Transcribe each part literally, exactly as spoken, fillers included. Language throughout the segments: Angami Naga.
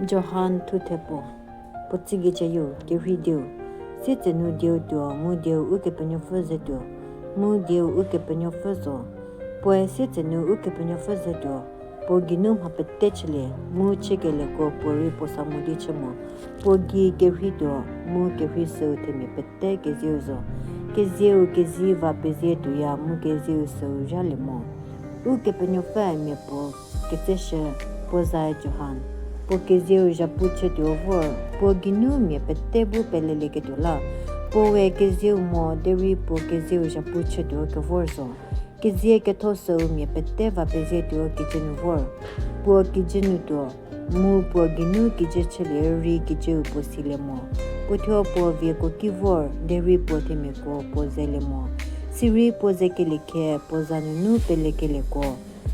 Johan thuthe puo, puo tsügei chayeu kerhei dieu, sietsenu dieu tuo mu dieu Ukepenuopfü ze tuo, mu dieu Ukepenuopfü zo. Puoe sietsenu Ukepenuopfü ze tuo, puo geinu mha pete chülie, mu chükelieko puorei puo sa mo di chü mo. Puo gei kerhei tuo, mu kerhei süu themia pete kezieu zo. Kezieu kezie va pezie tuoya mu kezieu süu zhalie mo. Ukepenuopfüe mia puo ketseshü, puo zae Johan. Puo kezieu zhapu chütuo vor, puo geinu mia pete bu pelelieketuo la. Puo we kezieu mo derei puo kezieu zhapu chütuo kevor zo. Kezie ketho süu mia pete va pezietuo kijü nu vor. Puo kijü nu tuo, mu puo geinu kijü chülie rei kijüu puo silie mo. Puo thuo puo vieko ki vor, derei puo themiako puo zelie mo. Sirei puo zekelie khe puo za nunu pelekelieko,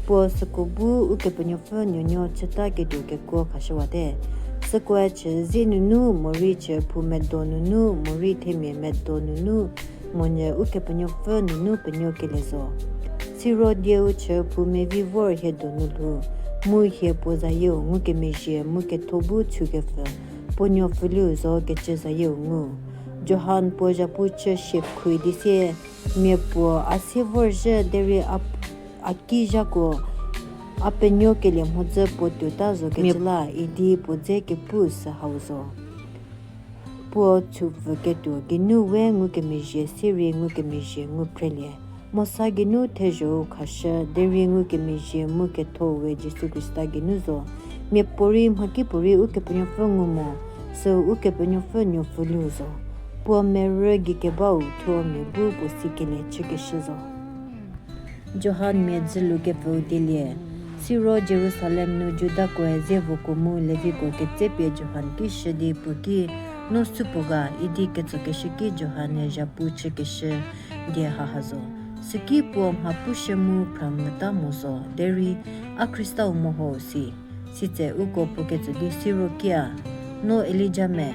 puo süko bu Ukepenuopfü nuonuo chütaketuo kekuo khashüwate. Sükoe chü zie nunu morei chü phou medo nunu morei themia medo nunu monyü Ukepenuopfü nunu penuokelie zo. Siro dieu chü phou mevi vor hie donu lhou, mu hie puo zayieu ngukemezhie mu ketho bu chükepfü, puo nuopfüliu zo kecü zayieu ngu. Johan puo zhapu chü shie khue di sie, mia puo a sie vorzhü derei a, a ki zhako, a penuokelie mhodzü puo tuota zo kecü la idi puo dze kepu sü hau zo. Puo chüpfüketuo geinu we ngukemezhie sirei ngukemezhie ngu phrelie. Mosa geinu thezho-u khashü derei ngukemezhie mu ketho we Jisu Khrista geinu zo. Miapuorei mhakipuorei Ukepenuopfü ngu mo, süu Ukepenuopfü nuopfüliu zo. Puo merü gei kebau thuo mia bu puo sikelie chükeshü zo. Johan mia dzülu kepfüu dielie. Siro Jerusalem nu Judakoe zievoko mu Leviko ketsepie Johan ki shü di puo ki, No supuo ga? Idi ketsokeshü ki Johan-e zhapu chükeshü die haha zo. Süki puo mha pushü mu phramvüta mo zo, derei, A Khristau mo ho, si. Sitse uko puo ketso di siro kia, No Elija me?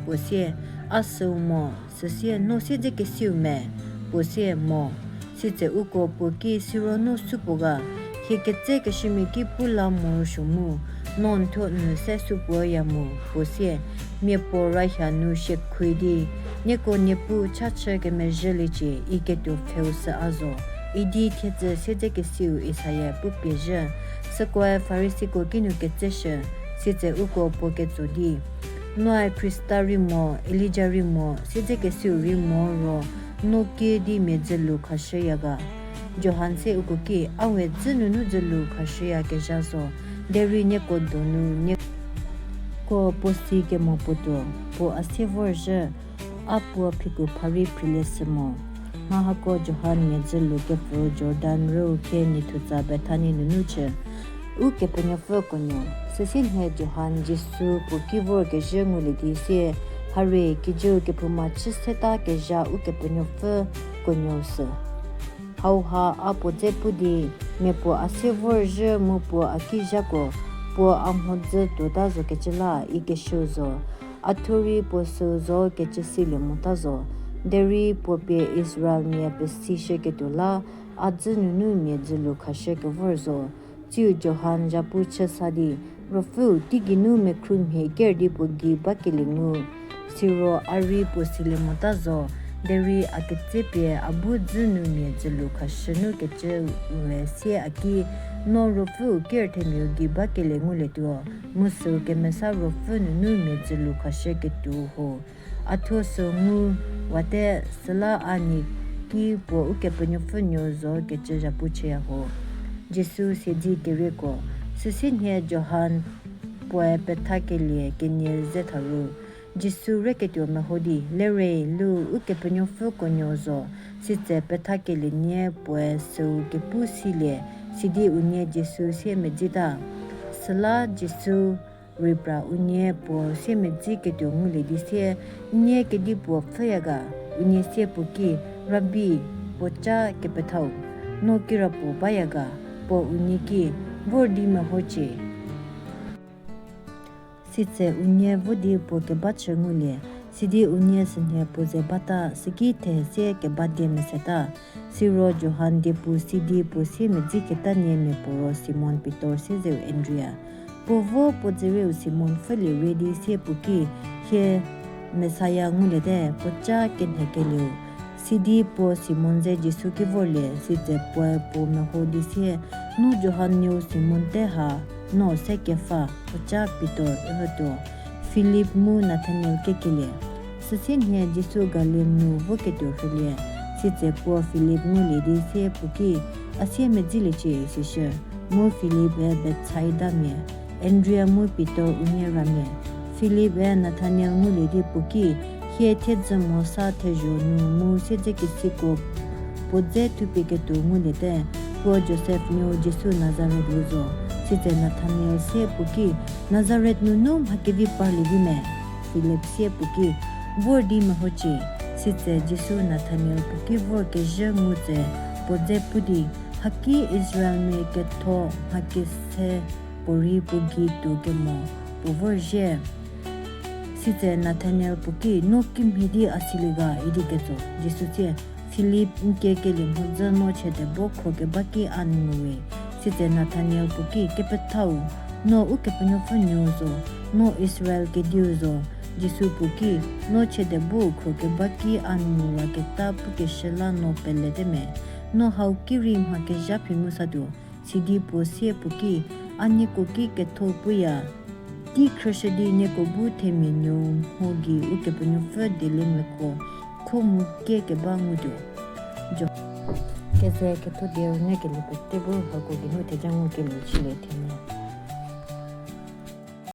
Puo sie, A süu mo. Süsie, No siedzekesiu me? Puo sie, Mo. Sitse uko puo ki, Siro no supuo ga? Hie ketsekeshümia ki pu la morosuo mu, no n thuo n rüse supuoya mu? Puo sie, Miapuo rayha nu shie khue di, Nieko Niepuu chachü kemezhüliecie, iketuo pfheu sü a zo, idi thiedzü siedzekesiu Isaia pu piezhü. Sükoe Farisiko kinu ketseshü, sitse uko puo ketso di, Noe Khrista rei mo, Elija rei mo, siedzekesiu rei mo ro, no ki di mia dzülu khashüya ga? Johan se uko ki, A we dzü nunu dzülu khashüyakezha zo, derei nieko donu nieko puo si kemo puo tuo, puo a sie vorzhü, a puo phiku pharei phrilie sü mo. Mha hako Johan mia dzülu kepfüu Jordan rüu khe niethutsa Bethani nunu chü. Ukepenuopfü kuonuo. Süsie nhie Johan Jisu puo ki vorkezhü ngulie di sie, Harie, kijüu kephouma chü seta kezha Ukepenuopfü kuonuo sü. Hauha a puo dze pu di, Miapuo a sie vorzhü mu puo a ki zhako, puo a mhodzü tuota zokecü la ikeshüu zo. A thuo rei puo süu zo kecü silie mota zo. Derei puo pie Israelmia pesishüketuo la a dzü nunu mia dzülu khashü kevor zo. Tsiu Johan zhapu chü sa di, Ruopfüu teigeinu mekhru mhie ker di puo gei bakelie ngu. Siro a rei puo silie mota zo, derei a ketsepie a bu dzü nu mia dzülu khashü nu kecü we sie a ki, No Ruopfüu ker themiau gei bakelie ngulietuo, mu süu kemesa Ruopfü nunu mia dzülu khashüketuo ho. A thuo süu ngu wate, süla a nie ki puo Ukepenuopfü nuou zo kecü zhapu chüya ho. Jisu siedzi kerieko. Süsie nhie Johan puoe pethakelie kenie ze tha ru, Jisu reketuo meho di, Lerei, lu Ukepenuopfü kuonuo zo. Sitse pethakelie nie puoe süu kepu silie, sidi unie Jisu siemedzita. Süla Jisu rei pra unie puo siemedziketuo ngulie di sie, N nie kedipuo pfhüya ga? Unie sie puo ki, Rabi, puo ca kepethau, no kirapuo baya ga? Puo unie ki, Vor di mehocie. Sitse unie vo di puo keba chü ngulie, sidi unie sünhie puo ze bata, süki thehe sie keba die meseta. Siro Johan diepu sidi puo siemedziketa nie mia puo ro Simon Pitor siezeu Andria. Puo vo puo dzerieu Simon pfhülie re di sie puo ki, Hie Messaia nguliete, puoca kenhekelieu. Sidi puo Simon ze Jisu ki vorlie, sitse puoe puo meho di sie, No Johan nuou Simon te ha, no se Kefa, puoca Pitor ütuo. Filip mu Nathanael kekelie. Süsienhie Jisu Galil nu voketuo rhülie, sitse puo Filip ngulie di sie puo ki, A sie medziliecie, isishü. Mu Filip-e Bethsaidamia, Andria mu Pitor unie ramia. Filip-e Nathanael ngulie di puo ki, Hie thiedzü mo sa thezho nu mu siedzekesiko puo dze thupieketuo nguliete, puo Josef nuou Jisu Nazaret nu zo. Sitse Nathanael sie puo ki, Nazaret nunu mha kevi parlie vi me? Filip sie puo ki, Vor di mehocie. Sitse Jisu Nathanael puo ki vorkezhü ngu tse puo dze pu di, Haki Israelmia ketho mha kese puo rei puo gei tuo kemo puo vorzhie. Sitse Nathanael puo ki, No kimhie di a silie ga? idi ketso. Jisu sie, Filip n kiekelie mhodzü no chiede bo khro keba ki a n nguwe. Sitse Nathanael puo ki, Kepethau, no Ukepenuopfü nuou zo, no Israel kediu zo. Jisu puo ki, No chiede bo khro keba ki a n nguwaketa pukeshü la no pelete me? No hau ki rei mha kezha phi ngu satuo. Sidi puo sie puo ki, A nieko ki ketho puya, tei khrüshü di nieko bu themia nuou mho gei Ukepenuopfü dieliemiako kho mu kie keba ngutuo. Jo. Keze ketho die rünyükelie pete bu hako geinu theja ngukelie chülie thenie.